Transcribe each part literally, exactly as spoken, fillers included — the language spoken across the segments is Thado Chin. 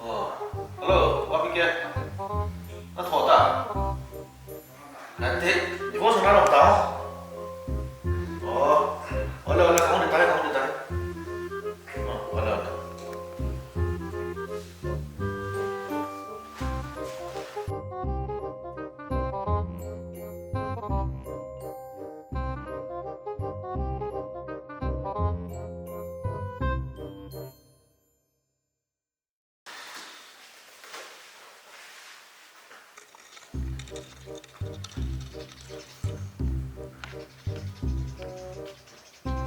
Oh, hello, Papi ke? Na tho ta? Nante, divorce na lo ta? Oh, ole, ole, kong di tai, kong di tai. Oh, ole, ole.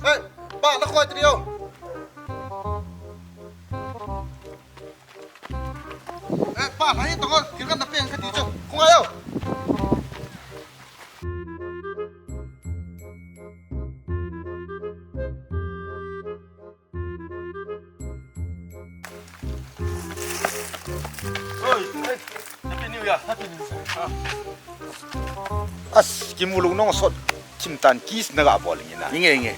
Hey, pa, na khoi trio. Eh, pa, na hi tong, thil kan na peng ka ti chu. Khong ayo. Oi, hey, Happy New Year. Happy New Year. Ah. As, kimulung nong sot, kim tan kiss na ga bol ngi na. Nge, nge.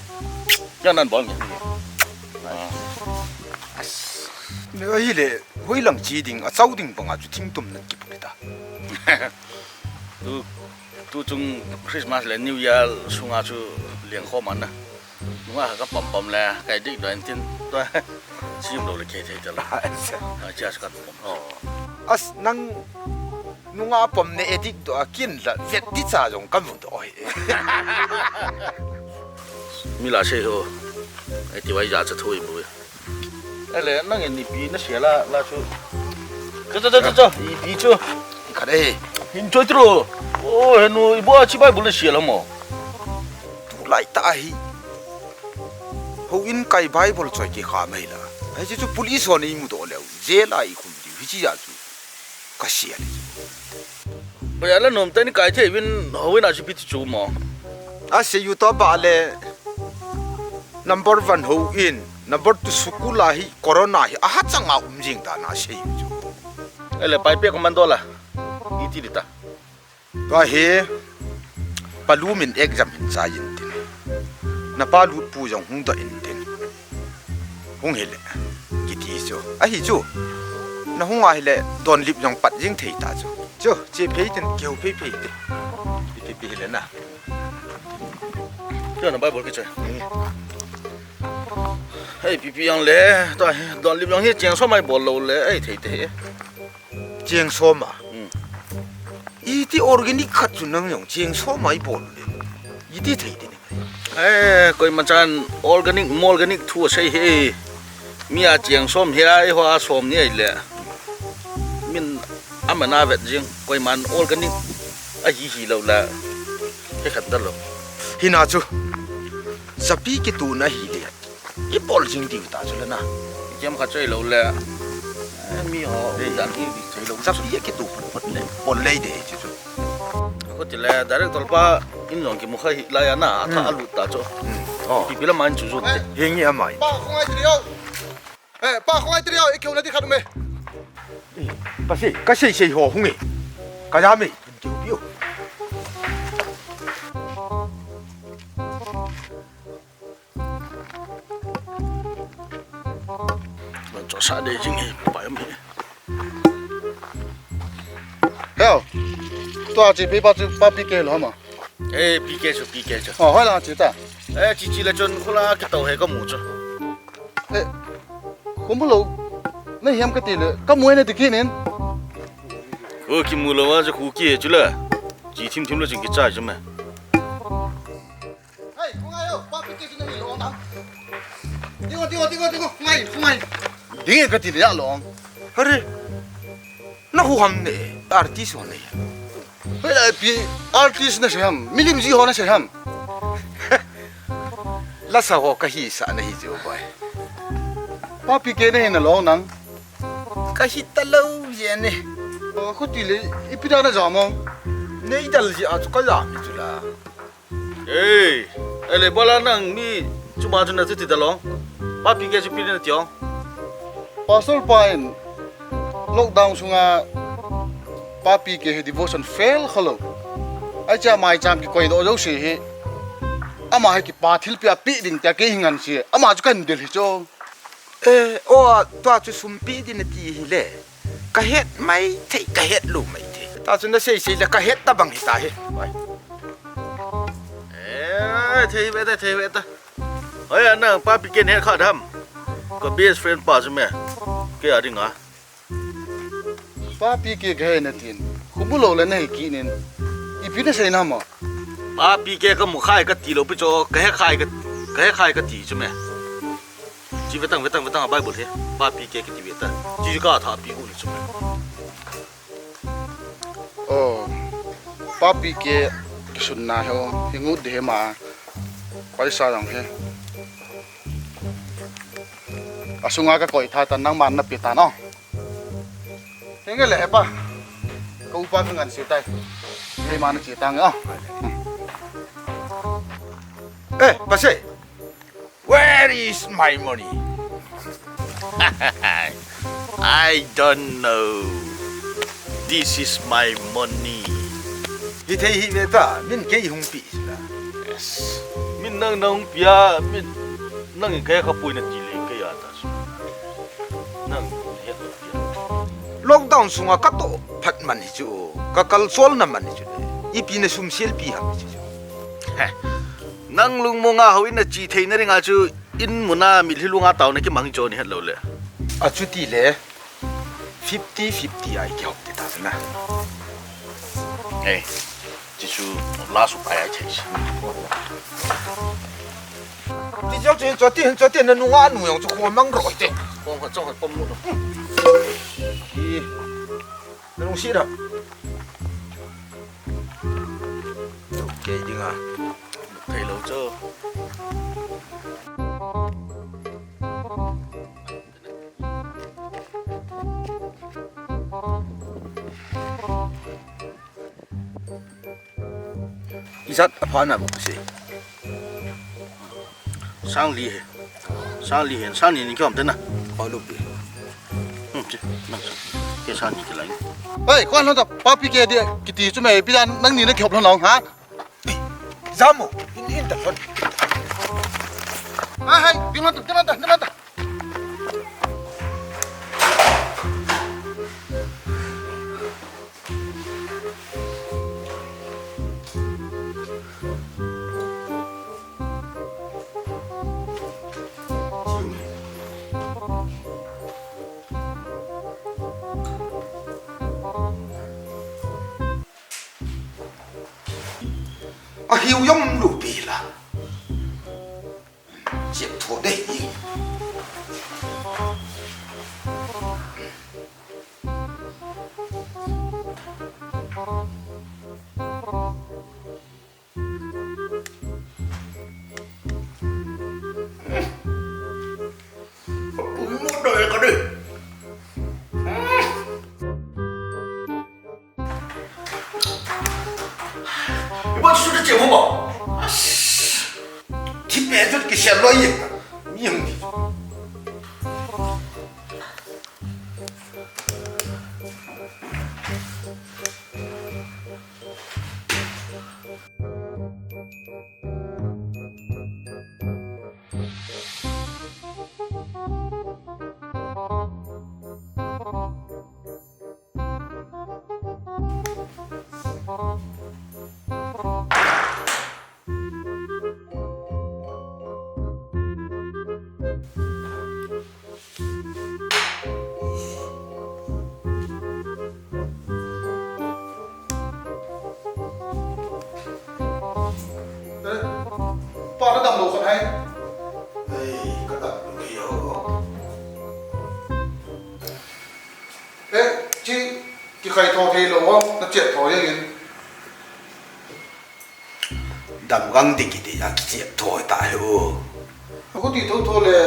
Yang nan bol nge. Ah. As. Ne, ai le, hoi lang chi ding, a chau ding banga chu thing tum nan ki puli ta. Tu, tu chung Christmas le New Year sunga chu liang khom an na. Nunga ka pom pom le, kai dik doh in tin, tua, sim lo le kei thei ta la. Ah, chia kan pom. Oh. As nang nunga pom ne edik doh a kin la, vet di cha jong kan vun doh oi. Mi la sei ho, ai ti wai ja cha thui bu. Ele, nang en ipi na sia la, la chu. Cho, cho, cho, cho, cho, ipi chu. Khat e. Hin choi tro. Oh, henu, ibo a chi Bible le sia la mo. Tulai ta hi. Houin kai Bible choi kikha mai la. Hiche chu police hon eimu doh leu. Jail a eikhum diu. Hiche a chu. Ka sia le chu. Baya la nom tah in kai thei uvin houin a chu ipi ti chu mo. A sei u to ba le. Number one houin. Number two school a hi corona hi. Aha chang a um jing ta na sei u chu. Ele pai pe commando la. Iti di ta. Tua hi, pa lu min exam hin chai in tin. Na pa lut pu jong hung doh in tin. Hung hi le, kiti chu. Ahi chu. Na hung a hi le, don lip jong pat jing thei ta chu. Chu, che phei tin, keu phei phei te. Pi pi pi hi le na. Chu na Bible ki chu. Hei, pi pi jong le, tua hi, don lip jong hi, cheng so mai bol lo le, ei thei te. Cheng som a. Hmm. Iti organic khat chu nang jong cheng som a ibol le. Iti thei ding. Eh, koima chan organic, morganic thu asei hi. Mi a cheng som hi a, eiho a som ni ai le. Min aman a vet jing, koiman organic ahi hi lo la. He khat da lo. Hina chu. Sapi kitu na hi le. Ibol jing diu ta chu le na. Ichem khat choi lo le. Eh, mi ho, ei, dan hi di choi lo. Sapi a kitu phot phot le. Bol lei de chu chu. Ko ti le, director pa in jong kimu kha hi la ya na, tha, hmm, alut ta chu. Hmm. Oh. Pi pi la man chu jut te. Hi nge amai. Pa khong ai trio. Eh, pa khong ai trio, i keu na di khat me. Eh, pa sei, ka sei sei ho hung e. Ka ya me, kiu piu. Ban cho sa de jing hi, pa yam hi. Heo. Tua chi pi pa chi pa pi ke lo ma. Eh, pi ke chu, pi ke chu. Oh, hoi la chi ta. Eh, chi chi la chun khula ke to he ka mu chu. Eh, khum lo. Nahi ham kati le, kamu e nati kit in. O, kimu lou a chu khu ki chu la. Chi thim thim lou chun kichai chu me. Hei, khu ngai o, Papi ke chu nahi lou na. Ding o, ding o, ding o, ding o, khu ngai, khu ngai. Ding e kati le a lou. Hare. Nahu ham ne, artist ho ne. Hei, ipi artist nasei ham, milim ji ho nasei ham. Lasa ho kahisah nahi jiu bai. Papi ke nahi na lou nang. Kahi talou ji ne. O, khuti le, ipi dan a jam o. Nei dal ji a chu kajam ji chu la. Ei, ele bala nang mi chuma chu nachuti dalou. Papi ke chu ipi nati o. Pastor pa in lockdown sunga Papi ke hi devotion fail khalou. Ai cha mai cham kikoi doh jouse hi. Ama hi kipa thilpi ape ding tia kei hi ngan si. Ama chu kan del hi chu. Eh, o, tua chu sum pe ding nati hile. Kahet maithei, kahet lou maithei. Tua chu nasei sei le kahet tabang hita hi. Bai. Eh, thei ve ta, thei ve ta. Oi, ana, Papi ke nahet kha tham. Ka best friend pa chu me. Kei a dinga. Papi ke kahe natin. Khu mu lou le nahi kit in. Ipi nasei na mo. Papi ke kamu khai kati lou pi chu, kahe khai ka, kahe khai kati chu me. Chi ve tang, ve tang, ve tang, Bible hi. Papi ke kati ve ta. Chi katha pi u ni chu me. O, Papi ke kisunna hi o, hi ngut de hi ma, paisa jong hi. Asunga kakoi tha tan nangman nape tan o. Hi nge le he pa, ka upa ka ngan se tai. Hi ma nache tange o. Eh, Pastor. Where is my money? I don't know. This is my money. Hithei hi ve ta, min kei hung pe sila. Yes. Min nang nahung pe a, min nang in kahe kha poi nati le kei a ta su. Nang het lo pe. Lockdown sunga katoh phat man hi chu, kakal cholna man hi chu le. Ipi nasum selpi ham hi chu. Heh. Nang lungmonga houin nache theina dinga chu in muna mitlhi lunga taona kimang chu nahet lou le. Achuti le fifty fifty a ikihop ti ta na. Hei, chi chu last upai ahi thei. Ti jong chu hin choti, hin choti, nanunga nu jong chu khomang ro te. Khom khat chong khat pom nu. Hi. Nalungset ham? Kei dinga. Thei lou chu. Ijat apha na mo se. Sang li he. Sang li he. Sang ni ni kihom te na. Pha lu pi. Hmm, che. Nang sa. Ke sang ni ke lai. Oi, kon lo ta Papi ke dia kiti chu me pi dan nang ni na kihop lo nong ha. Jamo. In in ta lon. Hai hai, ding lo ta, ding lo ta, ding lo ta. Ahiu jong lu pi la. Siap tho dei. Pui mo dei ka dei. Ibo chu da che mo ba. Kikhai tho thei lou, na chet tho jeng in. Damgang ding kiti a kichep tho ta hi u. Aku ti tho tho le,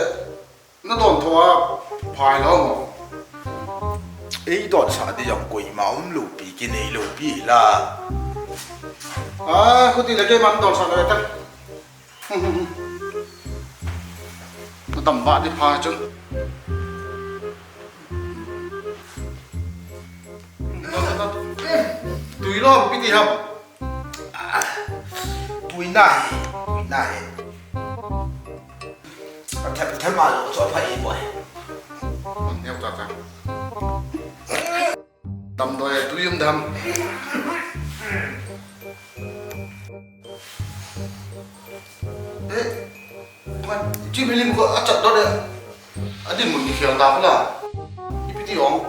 na don tho a, phai lou mo. Ei don sa di jong koima um lou pi, kinei lou pi la. A, aku ti le keiman don sa le ta. Na dam ba di pha chu. Tui lom pi ti ham. Tui na hi, tui na hi. A them them a lo cho pha i boy. Neo ta ta. Damdoi tui um dam. Eh, man, chi milim ko achat dot de. Adin mun ni khial ta pula. Ipi ti ong.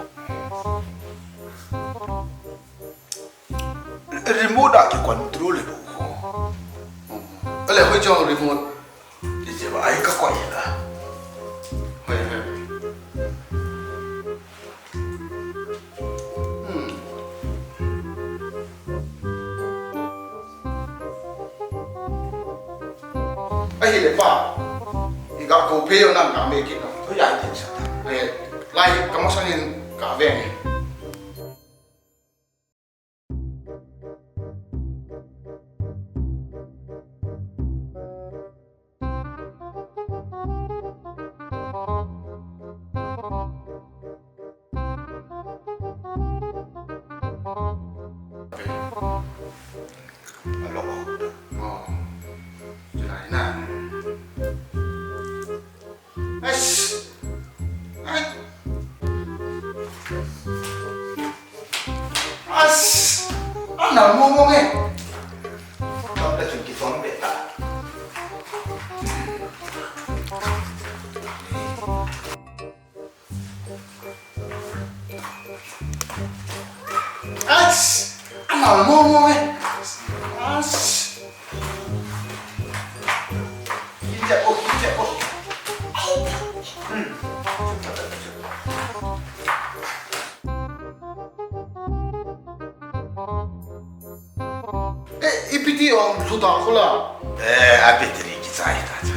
Remote a ki control le bu ko. Ale hoi chong remote. Ti che ba ai ka koi la. Hoi, hoi. Hmm. Ahile pa, i ga ko phe yo nang ga me kit no. Thoi ai tin sa ta. Eh, lai ka masang in ka ve nge. As, ana mo mo nge. Tam ta chun ki som be ta. As, ana mo mo nge. As. Kinja ko, kinja ko. Hmm. Eh, ipi ti ong lu ta ko la. Eh, a battery kichai ta cha.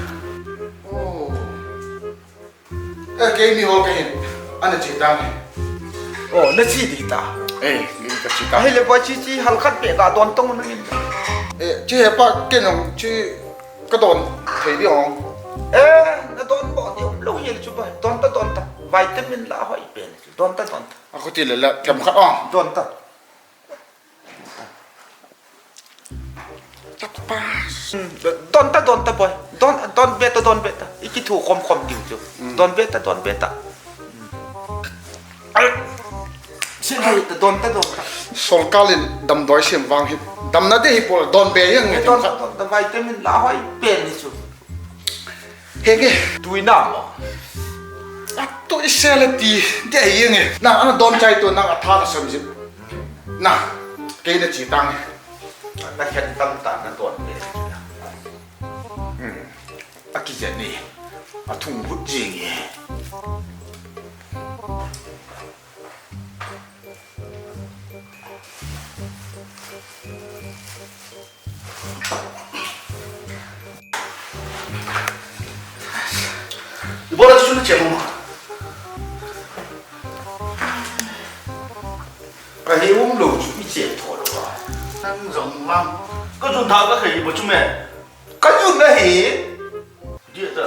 Oh. Eh, kei mi ho ka hin. Ana chi ta nge. Oh, na chi di ta. Eh, ni ka chi ta. Ahile pa chi chi hal khat pe ta don tong na hin. Eh, chi he pa ken ong chi ka don thei di ong. Eh, na don bo di um lo hi chu pa. Don ta, don ta. Vitamin la hoi pen. Don ta, don ta. A khuti le la them khat ong. Don ta. Tapas. Hmm, don ta, don ta, boy. Don, don be ta, don be ta. I kithu khom khom diu chu. Hmm. Don be ta, don be ta. Hmm. Ai. Sin hoi ta, don ta, don ta. Sorkar in damdoi sem vang hi. Damna de hi pol don be yang. Eh, don ta, don ta, vitamin la hoi pen ni chu. Henge. Tui na mo. A tui se le ti. De henge. Na ana don chai to na a tha na sam jin. Na, kei na chi tang. Na khen tam ta na don le. Hmm. A kijen ni. A thung but jing e. Ibola chu na che mo. Ka he um lo chu i che tho lo ba. Nang jong vang. Ka jun tha ka he ba chu me. Ka jun na he. Dia ta.